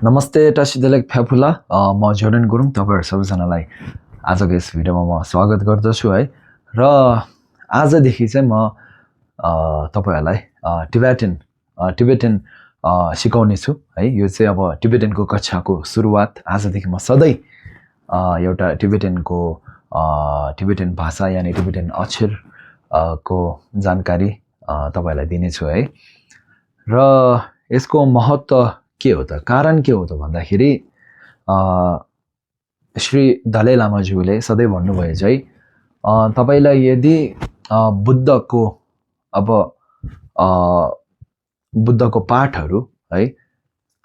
नमस्ते टासिदेलेक फ्याफुला म जोर्डन गुरुङ तपाईहरु सबैजनालाई आजको यस भिडियोमा म स्वागत गर्दछु है र आजदेखि चाहिँ म तपाईहरुलाई टिबेटन सिकाउने छु है यो चाहिँ अब टिबेटनको कक्षाको सुरुवात आजदेखि म सधैं एउटा टिबेटन भाषा यानी टिबेटन अक्षर को जानकारी तपाईहरुलाई दिने छु है र यसको महत्व के हो त कारण के हो त भन्दाखेरि श्री दलाई लामाज्यूले सधैं भन्नुभयो चाहिँ तपाईलाई यदि बुद्धको पाठहरु है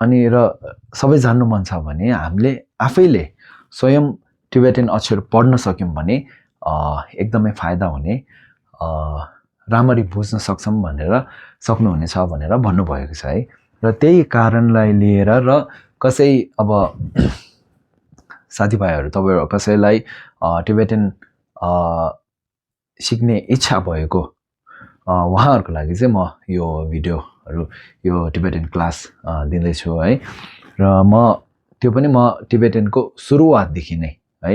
अनि र सबै जान्नु मन छ भने हामीले आफैले स्वयं टिबेटन अक्षर पढ्न सक्यौं भने एकदमै फाइदा हुने राम्ररी बुझ्न सक्नुहुनेछ भनेर भन्नुभएको छ है र त्यही कारणलाई लिएर र कसै अब साथीभाइहरु तपाईहरु कसैलाई टिबेटन सिक्ने इच्छा भएको उहाँहरुको लागि चाहिँ म यो भिडियोहरु यो टिबेटन क्लास दिँदै छु है र म टिबेटनको सुरुवातदेखि नै है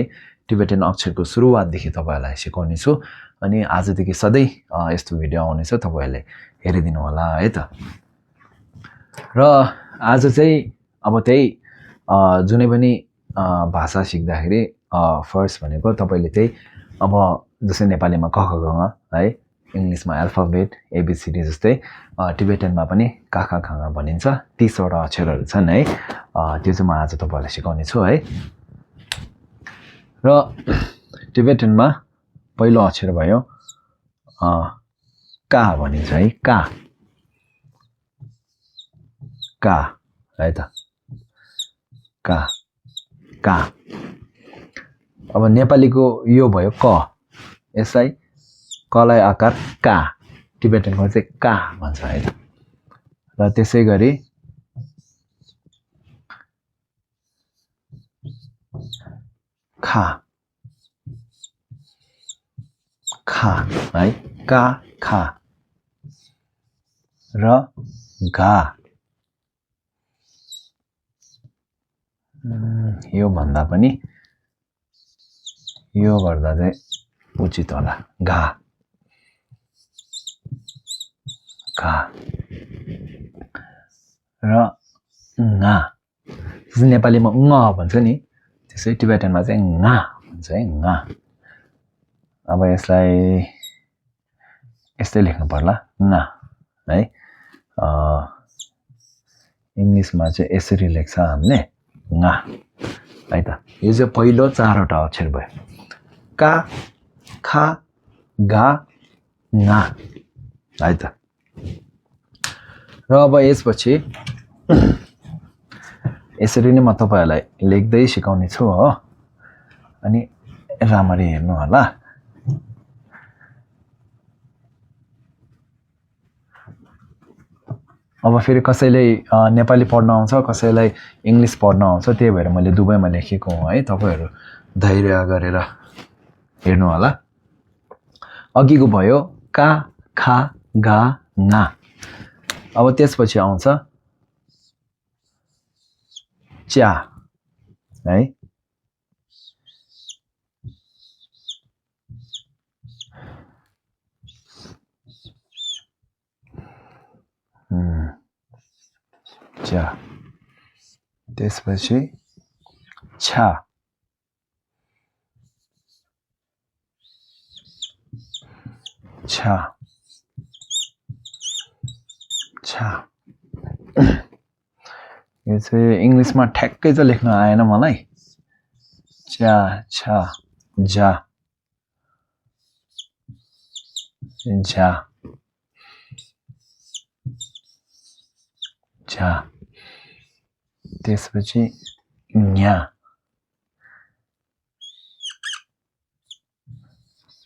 टिबेटन अक्षरको सुरुवातदेखि तपाईहरुलाई सिकाउने छु अनि आजदेखि सधैं यस्तो भिडियो आउनेछ तपाईहरुले हेरिदिनु होला है त र आज चाहिँ अब त्यही जुनै पनि भाषा सिक्दाखेरि फर्स्ट भनेको तपाईले त्यही अब जस्तै नेपालीमा क ख ग घ है इंग्लिशमा अल्फाबेट एबीसीडी जस्तै टिबेटनमा पनि क ख ग घ भनिन्छ 30 वटा अक्षरहरु छन् है त्यो चाहिँ म आज तपाईहरुलाई सिकाउने छु है र टिबेटनमा पहिलो अक्षर भयो का भनिन्छ है का है त का अब नेपालीको यो भयो क यसलाई कलाई आकार का टिबेटनको चाहिँ का भन्छ है त र त्यसैगरी खा है का खा र गा यो भन्दा पनि यो गर्दा चाहिँ उचित होला घा र ङा नेपालीमा ङ भन्छ नि त्यसै टिबेटनमा चाहिँ ङा भन्छ है ङा अब यसलाई यस्तै लेख्नु पर्ला ङा है इंग्लिशमा चाहिँ यसरी लेख्छ हामीले ङा है त यो चाहिँ पहिलो 4 वटा अक्षर भयो का खा गा ङा है त र अब यसपछि यसरी नै म तपाईहरुलाई लेख्दै सिकाउने छु हो अनि राम्ररी हेर्नु होला अब फेरि कसैले नेपाली पढ्न आउँछ कसैलाई इंग्लिश पढ्न आउँछ त्यही भएर मैले दुवैमा लेखेको हुँ है तपाईहरु धैर्य गरेर हेर्नु होला अघिको भयो का खा गा ङा अब त्यसपछि आउँछ च्या है च्या त्यसपछि छा यो चाहिँ इंग्लिशमा ठ्याक्कै चाहिँ लेख्न आएन मलाई च्या छा जा त्यसपछि न्या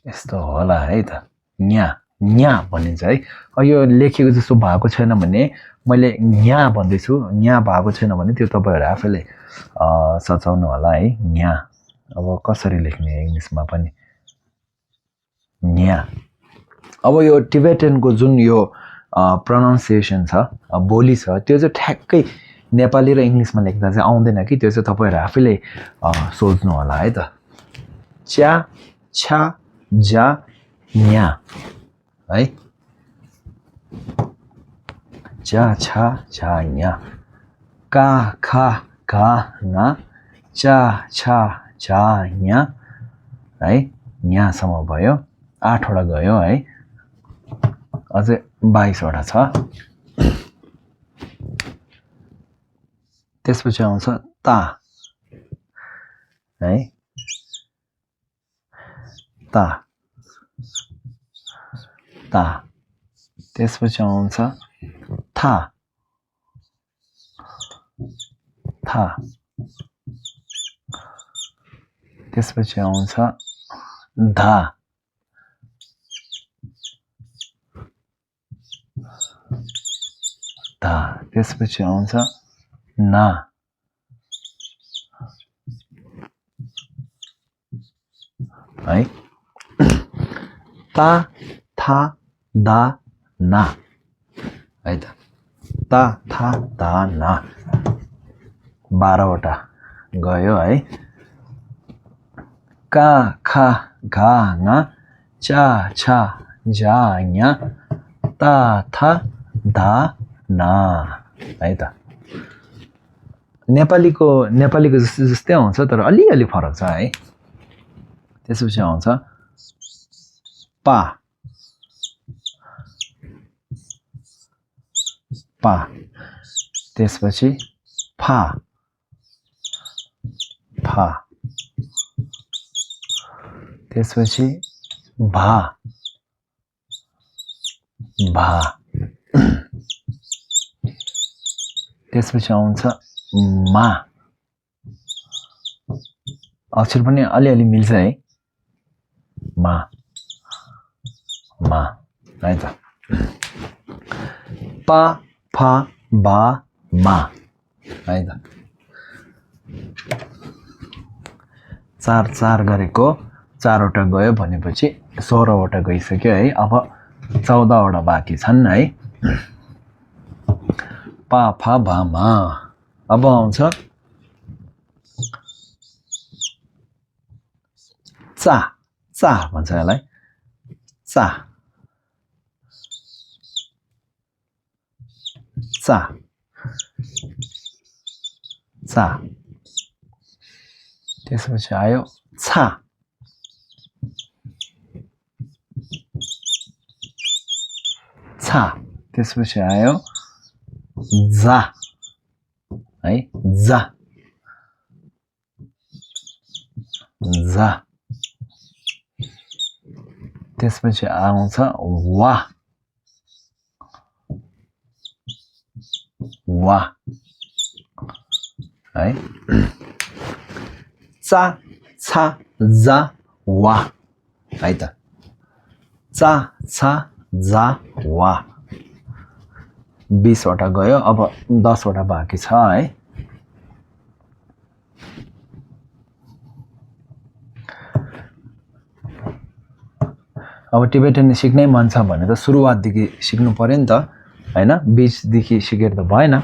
यस्तो होला है त न्या भनिन्छ है यो लेखेको जस्तो भएको छैन भने मैले न्या भन्दै छु न्या भएको छैन भने त्यो तपाईहरु आफैले सचाउनु होला है न्या अब कसरी लेख्ने इंग्लिशमा पनि न्या अब यो टिबेटनको जुन यो प्रोनाउन्सिएसन छ बोली छ त्यो चाहिँ ठ्याक्कै नेपाली र इंग्लिशमा लेख्दा चाहिँ आउँदैन कि त्यो चाहिँ तपाईहरु आफैले सोच्नु होला है त च्या छा जा न्या है च्या छा जा न्या का खा गा ङा चा छा जा न्या है न्यासम्म भयो 8 वटा गयो है अझै 22 वटा छ त्यसपछि आउँछ ता है ता ता त्यसपछि आउँछ था था त्यसपछि आउँछ धा धा त्यसपछि आउँछ ना है ता था दा ना है त ता था दा ना 12 वटा गयो है का खा गा ङा चा छा जा न्या ता था दा ना है त नेपालीको जस्तै आउँछ तर अलि फरक छ है त्यसपछि आउँछ पा पा त्यसपछि फा फा त्यसपछि भा भा त्यसपछि आउँछ मा अक्षर पनि अलि मिल्छ है मा मा है त पा फा बा मा है त चार गरेको 4 वटा गयो भनेपछि 16 वटा गइसक्यो है अब 14 वटा बाँकी छन् है पा फा बा मा अब आउँछ चा चा भन्छ यसलाई चा चा चा त्यसपछि आयो छा छा त्यसपछि आयो जा है जा जा त्यसपछि आउँछ वा वा है चा छा जा वा है त चा छा जा वा 20 वटा गयो अब 10 वटा बाँकी छ है अब टिबेटन सिक्नै मन छ भने त सुरुवातदेखि सिक्नु पर्यो नि त हैन बीचदेखि सिकेर त भएन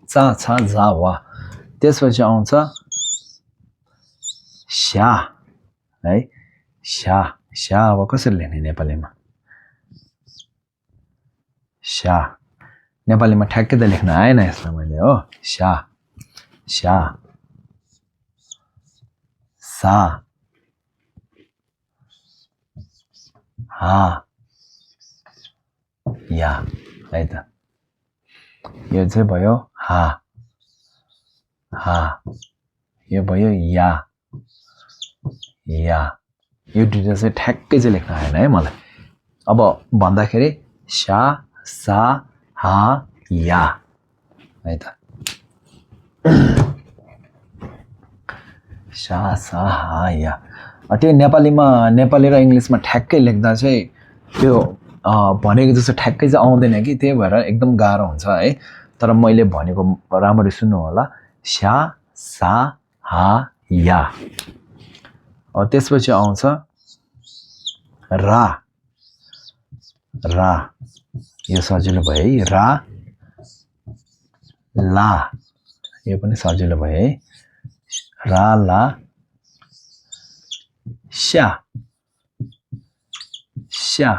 चा छा जा वा त्यसपछि आउँछ स्या है स्या स्या अब कसरी लेख्ने नेपालीमा स्या नेपालीमा ठ्याक्कै त लेख्न आएन यसलाई मैले हो स्या स्या सा हा या है त यो चाहिँ भयो हा हा यो भयो या या यो दुईटा चाहिँ ठ्याक्कै चाहिँ लेख्न आएन है मलाई अब भन्दाखेरि स्या सा हा या है त स्या सा हा या त्यो नेपाली र इंग्लिशमा ठ्याक्कै लेख्दा चाहिँ त्यो भनेको जस्तो ठ्याक्कै चाहिँ आउँदैन कि त्यही भएर एकदम गाह्रो हुन्छ है तर मैले भनेको राम्ररी सुन्नु होला स्या सा हा या त्यसपछि आउँछ रा रा यो सजिलो भयो है रा ला यो पनि सजिलो भयो है रा ला स्या स्या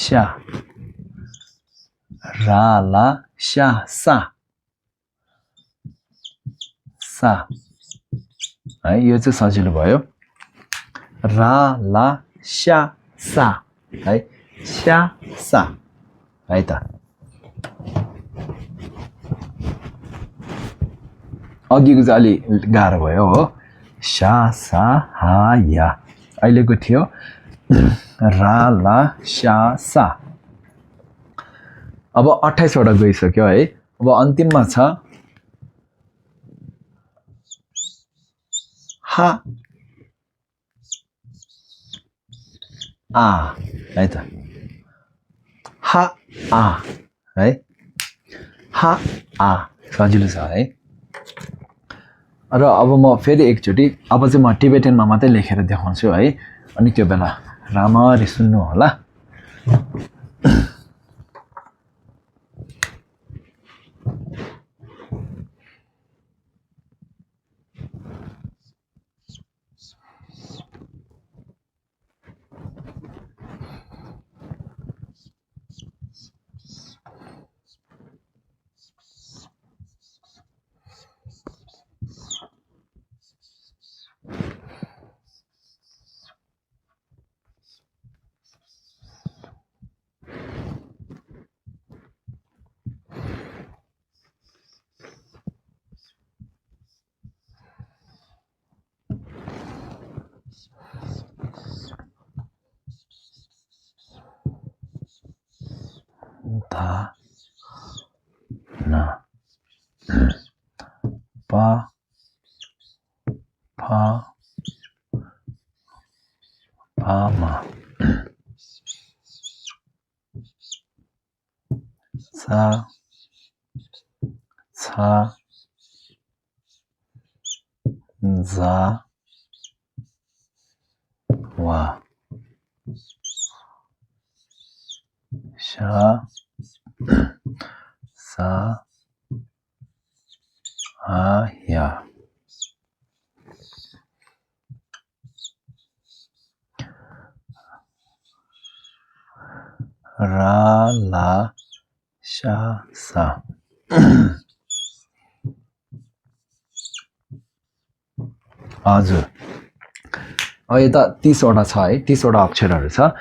स्या रा ला स्या सा सा है यो चाहिँ सजिलो भयो रा ला स्या सा है स्या सा है त अघिको चाहिँ अलि गाह्रो भयो हो स्या सा हा या अहिलेको थियो रा ला स्या सा अब 28 वटा गइसक्यो है अब अन्तिममा छ हा आ है त हा आ है हा आ सजिलो छ है र अब म फेरि एकचोटि अब चाहिँ म टिबेटनमा मात्रै लेखेर देखाउँछु है अनि त्यो बेला राम्ररी सुन्नु होला धा ना पा फा पा मा सा छा जा वा शा सा हा या रा ला शा सा हजुर अब यता 30 वटा छ है 30 वटा अक्षरहरू छ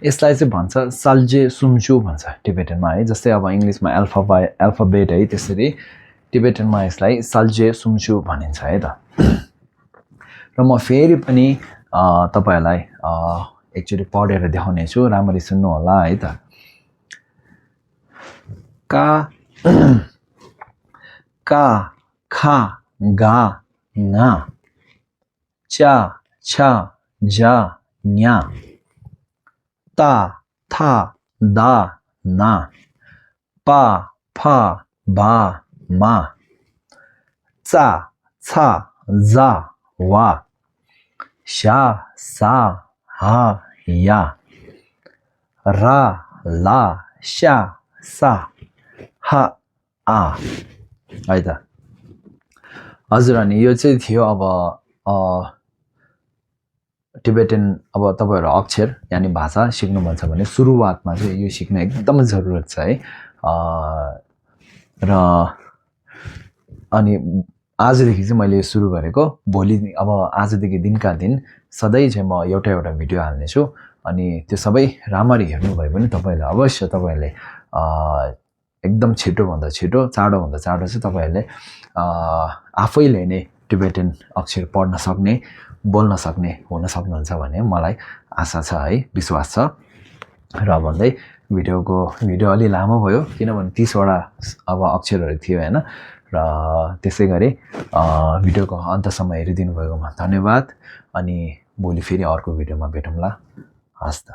यसलाई चाहिँ भन्छ साल्जे सुम्चु भन्छ टिबेटनमा है जस्तै अब इंग्लिशमा अल्फाबेट है त्यसरी टिबेटनमा यसलाई साल्जे सुम्चु भनिन्छ है त र म फेरि पनि तपाईहरुलाई एकचोटि पढेर देखाउने छु राम्ररी सुन्नु होला है त का का खा गा ङा चा छा जा न्या ता था दा ना पा फा बा मा चा छा जा वा शा सा हा या रा ला शा सा हा आ है त हजुर अनि यो चाहिँ थियो अब टिबेटन अब तपाईहरु अक्षर यानी भाषा सिक्नु मन छ भने सुरुवातमा चाहिँ यो सिक्न एकदमै जरुरत छ है र अनि आजदेखि चाहिँ मैले सुरु गरेको भोलि अब आजदेखि दिनका दिन सधैँ चाहिँ म एउटा भिडियो हाल्ने छु अनि त्यो सबै राम्ररी हेर्नु भयो भने तपाईले अवश्य तपाईले एकदम छिटो भन्दा छिटो चाँडो भन्दा चाँडो चाहिँ तपाईले आफैले नै टिबेटन अक्षर पढ्न सक्ने बोल्न सक्ने हुन सक्नुहुन्छ भन्ने मलाई आशा छ है विश्वास छ र भन्दै भिडियो अलि लामो भयो किनभने 30 वटा अब अक्षरहरू थियो हैन र त्यसैगरी भिडियोको अन्तसम्म हेरिदिनु भएकोमा धन्यवाद अनि भोलि फेरि अर्को भिडियोमा भेटौँला हस्त